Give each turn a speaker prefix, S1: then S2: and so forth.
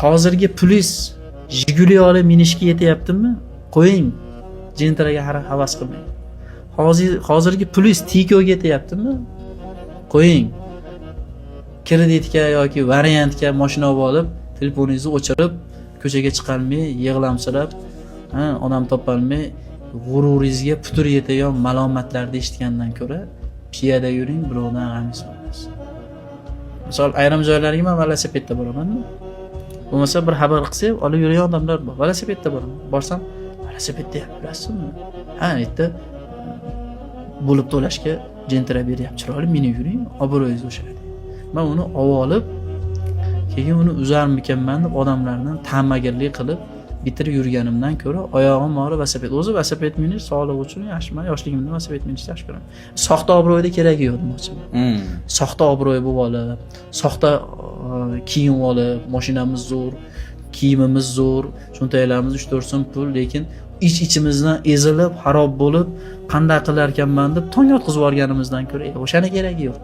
S1: Hozirgi pulingiz Jiguli olib minishga yetyaptimi? Qo'ying, Gentraga havas qilmang. Hozirgi pulingiz Tikoga yetyaptimi? Qo'ying. Kreditga yoki variantga mashina olib olib, telefoningizni o'chirib, ko'chaga chiqolmay, yig'lamsirab, ha, odam topolmay, g'ururingizga putur yetadigan malomatlarni eshitgandan ko'ra piyoda yuring, birovdan g'amingiz bo'lmas. Misol, ayrim joylarga man velosipedda boraman-da. Bo'lmasa bir xabar qilsak, olib yurgan odamlar bor. Velosipedda boraman. Borsam, velosipedda ham yurasizmi? Ha, yerda bo'lib to'lashga Gentra beryapti. Chiroyli minib yuring, obro'yingiz o'shadi. Man uni olib, keyin uni uzarmikanman deb odamlardan ta'magirlik qilib bitirib yurganimdan ko'ra oyog'im og'rib velosiped. O'zi velosiped minish sog'liq uchun yaxshi. Man yoshligimda velosiped minishni yaxshi ko'raman. Soxta obro'yda keragi yo'q demoqchiman. Soxta obro'y bo'lib olib, soxta kiyim olib, mashinamiz zo'r, kiyimimiz zo'r, cho'ntaklarimiz 3-4 so'm pul, lekin ich ichimizdan ezilib, xarob bo'lib, qanday qilar ekanman deb tong yotqizib yuborganimizdan ko'ra, o'shani keragi yo'q.